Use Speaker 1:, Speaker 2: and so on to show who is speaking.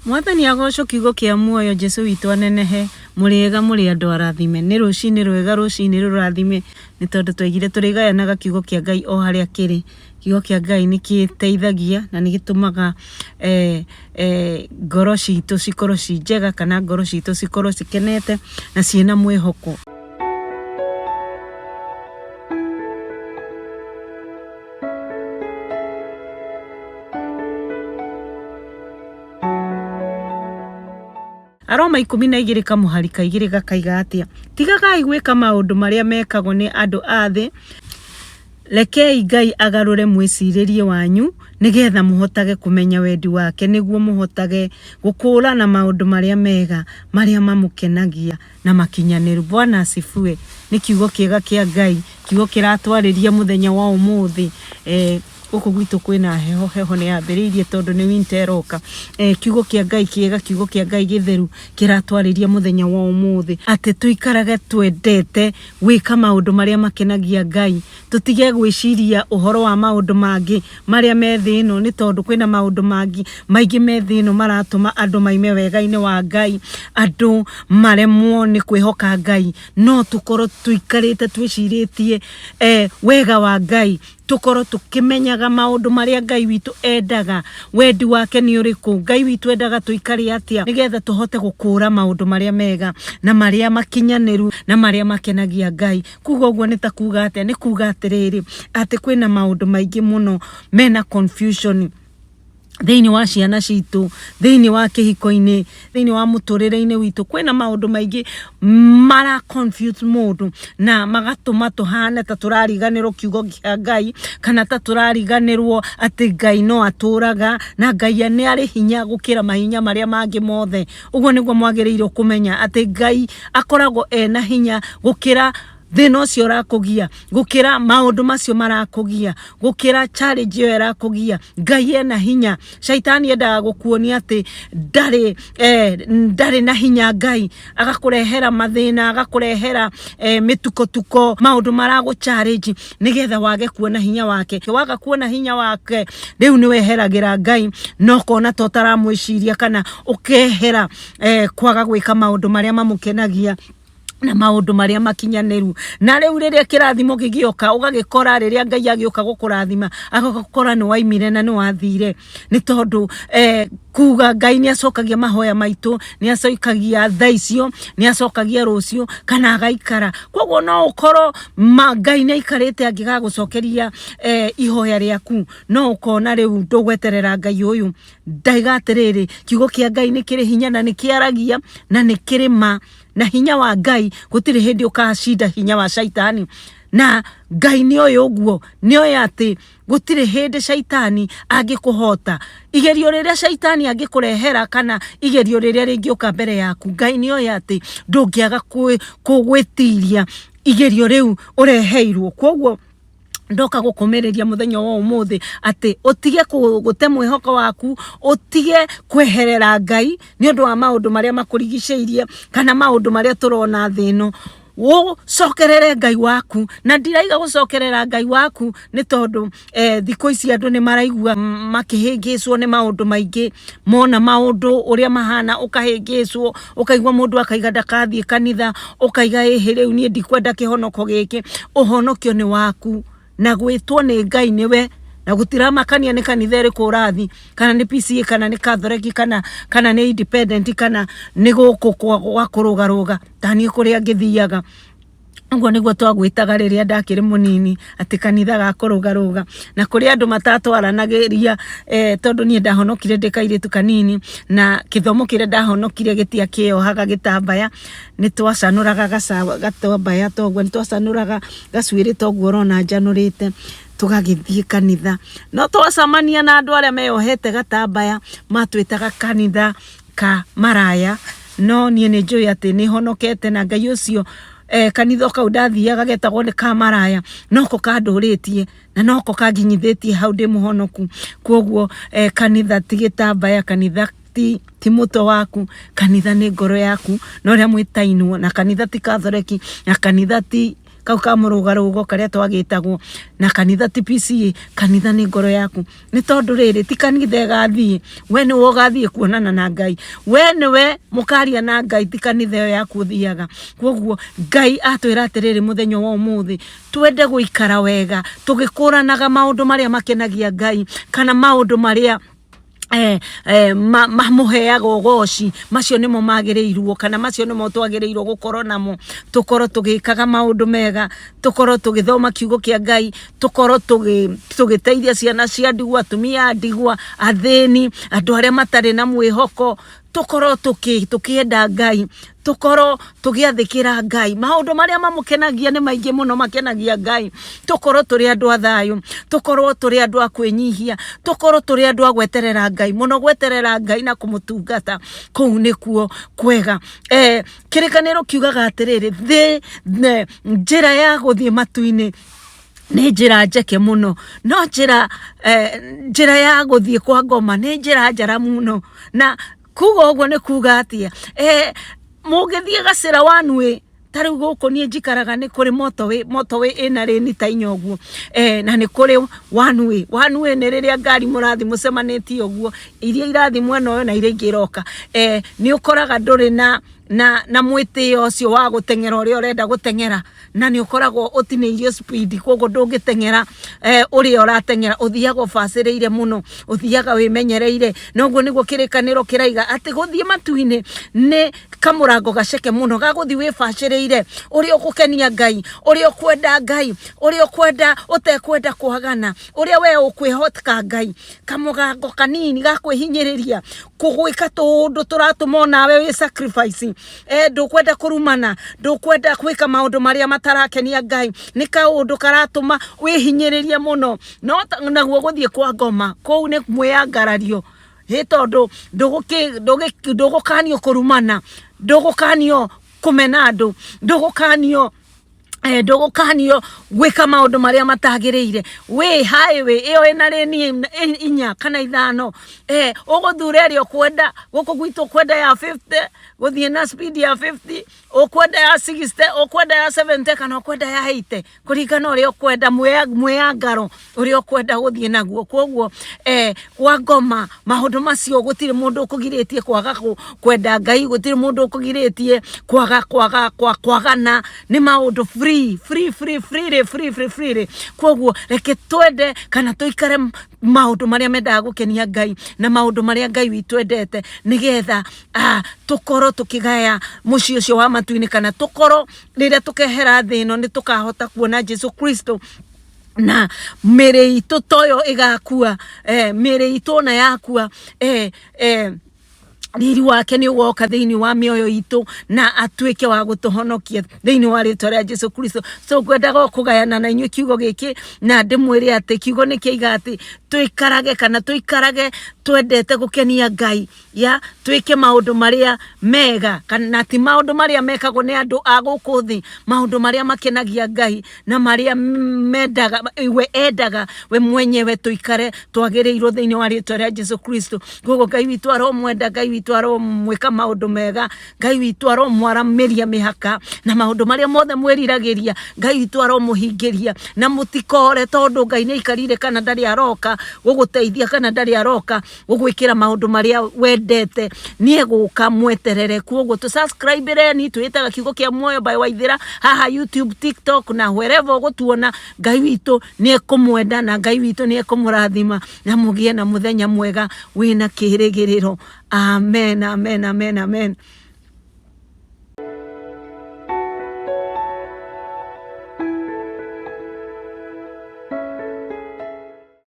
Speaker 1: Mwathani agocwo kiugo kĩa muoyo Jesu witũ anenehe. Mũrĩega mũrĩ andũ arathime. Nĩ rũcinĩ rwega rũcinĩ rũrathime nĩ tondũ twaigire tũrĩgayanaga kiugo kĩa Ngai o harĩa kĩrĩ. Kiugo kĩa Ngai nĩ gĩteithagia na nĩ gĩtũmaga ngoro citũ cikorwo ci njega kana ngoro citũ cikorwo cikenete na ciĩna mwĩhoko. Aroma 12 kamũhari ka igĩrĩ gakaiga atĩa? Tigagai gwĩka maũndũ marĩa mekagwo nĩ andũ a thĩ, rekei Ngai agarũre mwĩcirĩrie wanyu nĩgetha mũhotage kũmenya wendi wake nĩguo mũhotage gũkũũrana maũndũ marĩa mega marĩa mamũkenagia na makinyanĩru. Bwana asifiwe. Nĩ kiugo kĩega kĩa Ngai, kiugo kĩratwarĩria mũthenya wa ũmũthĩ. Eh, gũkũ gwitũ kwĩna heho, heho nĩ yambĩrĩirie tondũ nĩ winter ĩroka. Eh, kiugo kĩa Ngai kĩega, kiugo kĩa Ngai gĩtheru kĩratwarĩria mũthenya wa ũmũthĩ atĩ tũikarage twendete gwĩka maũndũ marĩa makenagia Ngai, tũtige gwĩciria ũhoro wa maũndũ mangĩ marĩa me thĩ ĩno, nĩ tondũ kwĩna maũndũ mangĩ maingĩ me thĩ ĩno maratũma andũ maime wega-inĩ wa Ngai, andũ maremwo nĩ kwĩhoka Ngai. No tũkorwo tũikarĩte twĩcirĩtie eh, wega wa Ngai, tũkorwo tũkĩmenyaga maũndũ marĩa Ngai witũ endaga, wendi wake nĩ ũrĩkũ, Ngai witũ endaga tũikare atĩa, nĩgetha tũhote gũkũra maũndũ marĩa mega na marĩa makinyanĩru na marĩa makenagia Ngai. Kuga ũguo nĩ ta kuga atĩa? Nĩ kuga atĩrĩrĩ, atĩ kwĩna maũndũ maingĩ mũno mena confusion thĩinĩ wa ciana citũ, thĩinĩ wa kĩhiko-inĩ, thĩinĩ wa mũtũrĩre-inĩ witũ, kwĩna maũndũ maingĩ mara confuse mũndũ na magatũma tũhane ta tũrariganĩrwo kiugo kĩa Ngai, kana ta tũrariganĩrwo atĩ Ngai no atũraga na Ngai nĩ arĩ hinya gũkĩra mahinya marĩa mangĩ mothe. Ũguo nĩguo mwagĩrĩirwo kũmenya atĩ Ngai akoragwo ena hinya gũkĩra thĩna ũcio ũrakũgia, gũkĩra maũndũ macio marakũgia, gũkĩra challenge ĩyo ĩrakũgia. Ngai ena hinya. Caitani endaga gũkuonia atĩ ndarĩ eh, ndarĩ na hinya Ngai, agakũrehera mathĩna, agakũrehera eh, mĩtukotuko, maũndũ maragũ challenge nĩgetha wage kuona hinya wake. Waga kuona hinya wake, rĩu nĩ weheragĩra Ngai na ũkona ta ũtaramwĩciria kana ũkehera eh, kwaga gwĩka maũndũ marĩa mamũkenagia na maũndũ marĩa makinyanĩru. Na rĩu rĩrĩa kĩrathimo gĩgĩoka, ũgagĩkora rĩrĩa Ngai agĩũka gũkũrathima, agagũkora nĩ waimire na nĩ wathire. Nĩ tondũ eh, kuga Ngai nĩ acokagia mahoya maitũ, nĩ acokagia thaa icio, nĩ acokagia rũciũ kana agaikara. Koguo no ũkorwo ma Ngai nĩ aikarĩte angĩgagũcokeria eh, ihoya rĩaku, no ũkona rĩu ndũgweterera Ngai ũyũ. Ndaiga atĩrĩrĩ, kiugo kĩa Ngai nĩ kĩrĩ hinya na nĩ kĩaragia na nĩ kĩrĩ ma na hinya wa Ngai gũtirĩ hĩndĩ ũkacinda hinya wa caitani. Na Ngai nĩ oĩ ũguo, nĩ oĩ atĩ gũtirĩ hĩndĩ caitani angĩkũhota. Igerio rĩrĩa caitani angĩkũrehera kana igerio rĩrĩa rĩngĩũka mbere yaku, Ngai nĩ oĩ atĩ ndũngĩaga gwĩtiria igerio rĩu ũreheirwo. Koguo ndoka gũkũmĩrĩria mũthenya wa ũmũthĩ atĩ ũtige gũte mwĩhoko waku, ũtige kweherera Ngai nĩ ũndũ wa maũndũ marĩa makũrigicĩirie kana maũndũ marĩa tũrona thĩ ĩno. Ũcokerere Ngai waku, na ndiraiga gũcokerera Ngai waku nĩ tondũ eh, thikũ ici andũ nĩ maraigua makĩhĩngĩcwo nĩ maũndũ maingĩ, mona maũndũ ũrĩa mahana ũkahĩngĩcwo, ũkaigua mũndũ akaiga ndakathiĩ kanitha, ũkaiga ĩhĩ rĩu niĩ ndikwenda kĩhonoko gĩkĩ. Ũhonokio nĩ waku na gwĩtwo nĩ Ngai nĩwe na gũtiramakania nĩ kanitha ĩrĩkũ ũrathiĩ, kana nĩ PCEA kana nĩ Catholic kana kana nĩ Independent kana nĩ gũkũ gwa kũrũgarũga ta niĩ kũrĩa ngĩthiaga. Ũguo nĩguo twagwĩtaga rĩrĩa ndakĩrĩ mũnini, atĩ kanitha ga kũrũgarũga. Na kũrĩ andũ matatwaranagĩria eh, tondũ niĩ ndahonokire ndĩ kairĩtu kanini, na kĩthomo kĩrĩa ndahonokire gĩtiakĩohaga gĩtambaya, nĩ twacanũraga gatambaya toguo, nĩ twacanũraga gacuĩrĩ toguo ũrona njanũrĩte, tũgagĩthiĩ kanitha. No twacamania na andũ arĩa meyohete gatambaya, matwĩtaga kanitha ka maraya. No niĩ nĩ njũĩ atĩ nĩ honokete na Ngai ũcio eh, kanitha o kau ndathiaga getagwo nĩ ka maraya, noko kandũrĩtie na noko kanginyithĩtie hau ndĩ mũhonoku. Koguo eh, kanitha ti gĩtambaya, kanitha ti mũtwe waku, kanitha nĩ ngoro yaku na ũrĩa mwĩtainwo, na kanitha ti Katholeki, na kanitha ti Kau ka mũrũgarũgo karĩa twagĩtagwo na kanitha ti PCEA, kanitha nĩ ngoro yaku. Nĩ tondũ rĩrĩ, ti kanitha ĩgathiĩ, we nĩwe ũgathiĩ kuonana na Ngai, we nĩwe mũkaria na Ngai, ti kanitha ĩyo yaku ũthiaga. Koguo Ngai atwĩra atĩrĩrĩ mũthenya wa ũmũthĩ, twende gũikara wega, tũgĩkũranaga maũndũ marĩa makenagia Ngai, kana maũndũ marĩa mamũheaga ũgoci, macio nĩmo magĩrĩirwo kana macio nĩmo twagĩrĩirwo gũkorwo namo, tũkorwo tũgĩkaga maũndũ mega, tũkorwo tũgĩthoma kiugo kĩa Ngai, tũkorwo tũgĩteithia ciana cia ndigwa, atumia a ndigwa, athĩni, andũ arĩa matarĩ na mwĩhoko, tũkorwo tũkĩenda Ngai, tũkorwo tũgĩathĩkĩra Ngai. Maũndũ marĩa mamũkenagia nĩ maingĩ mũno makenagia Ngai. Tũkorwo tũrĩ andũ a thayũ, tũkorwo tũrĩ andũ a kwĩnyihia, tũkorwo tũrĩ andũ a gweterera Ngai, mũno gweterera Ngai na kũmũtungata, kũu nĩkuo kwega. Kĩrĩkanĩro kiugaga atĩrĩrĩ, thĩ, njĩra ya gũthiĩ matu-inĩ nĩ njĩra njeke mũno, no njĩra njĩra ya gũthiĩ kwa ngoma nĩ njĩra njara mũno. Na kuga ũguo nĩ kuga atĩa? Mũngĩthiĩ gacĩra one way, ta rĩu gũkũ niĩ njikaraga nĩ kũrĩ motorway, motorway ĩna lane ta inya ũguo, na nĩ kũrĩ one way. One way nĩ rĩrĩa ngari mũrathiĩ mũcemanĩtie ũguo, iria irathiĩ mwena ũyũ na iria ingĩ iroka. Nĩ ũkoraga ndũrĩ na na na mwĩtĩo ũcio wa gũteng'era ũrĩa ũrenda gũteng'era, na nĩ ũkoragwo ũtinĩirio speed koguo ndũngĩteng'era ũrĩa ũrateng'era, ũthiaga ũbacĩrĩire mũno, ũthiaga wĩmenyereire. Na ũguo nĩguo kĩrĩkanĩro kĩraiga atĩ gũthiĩ matu-inĩ nĩ kamũrango gaceke mũno ga gũthiĩ wĩbacĩrĩire, ũrĩa ũgũkenia Ngai, ũrĩa ũkwenda Ngai, ũrĩa ũkwenda ũtekwenda kwagana, ũrĩa we ũkwĩhoka Ngai. Kamũrango kanini ga kwĩhinyĩrĩria, kũgwĩka tũũndũ tũratũma onawe wĩ sacrifice, ndũkwenda kũrumana, ndũkwenda gwĩka maũndũ marĩa matarakenia Ngai, nĩ kaũndũ karatũma wĩhinyĩrĩrie mũno. No naguo gũthiĩ kwa ngoma, kũu nĩ mwĩangarario, ĩ tondũ ndũgũkanio kũrumana, ndũgũkanio kũmena andũ, ndũgũkanio ndũgũkanio gwĩka maũndũ marĩa matagĩrĩire. Wĩ highway ĩyo ĩna lane inya kana ithano, ũgũthura ĩrĩa ũkwenda. Gũkũ gwitũ ũkwenda ya 50, gũthiĩ na speed ya 50, ũkwenda ya 60, ũkwenda ya 70 kana ũkwenda ya 80, kũringana ũrĩa ũkwenda, mwĩangaro ũrĩa ũkwenda gũthiĩ naguo. Koguo kwa ngoma maũndũ macio gũtirĩ mũndũ ũkũgirĩtie kwaga kwenda Ngai, gũtirĩ mũndũ ũkũgirĩtie kwaga kwaga kwagana, nĩ maũndũ free free free freely free free freely. Koguo reke twende kana tũikare maũndũ marĩa mendaga gũkenia Ngai na maũndũ marĩa Ngai witũ endete, nĩgetha tũkorwo tũkĩgaya mũciĩ ũcio wa matu-inĩ, kana tũkorwo rĩrĩa tũkehera thĩ ĩno nĩ tũkahota kuona Jesu Kristo, na mĩĩrĩ itũ toyo ĩgakua, mĩĩrĩ itũ ona yakua, riri wake nĩ ũgoka thĩinĩ wa mĩoyo itũ na atuĩke wa gũtũhonokia thĩinĩ wa rĩtwa rĩa Jesu Kristo. So ngwendaga o kũgayana na inyuĩ kiugo gĩkĩ na ndĩmwĩre atĩ kiugo nĩ kĩaiga atĩ tũikarage kana tũikarage twendete gũkenia Ngai, ya twĩke maũndũ marĩa mega, kana ti maũndũ marĩa mekagwo nĩ andũ a gũkũ thĩ, maũndũ marĩa makenagia Ngai na marĩa mendaga we endaga we mwenyewe tũikare twagĩrĩirwo thĩinĩ wa rĩtwa rĩa Jesu Kristo. Koguo Ngai witũ aromwenda, Ngai witũ aromwĩka maũndũ mega, Ngai witũ aromwaramĩria mĩhaka na maũndũ marĩa mothe mwĩriragĩria, Ngai witũ aromũhingĩria, na mũtikore tondũ Ngai nĩ aikarire kana ndarĩ aroka gũgũteithia kana ndarĩ aroka gũgwĩkĩra maũndũ marĩa wendete, niĩ gũka mweterere. Koguo tũ subscribe-reni, twĩtaga Kiugo kĩa Muoyo by Waithĩra haha YouTube, TikTok na wherever ũgũtuona. Ngai witũ nĩ ekũmwenda na Ngai witũ nĩ ekũmũrathima na mũgĩe na mũthenya mwega wĩna kĩrĩgĩrĩro. Amen, amen, amen, amen.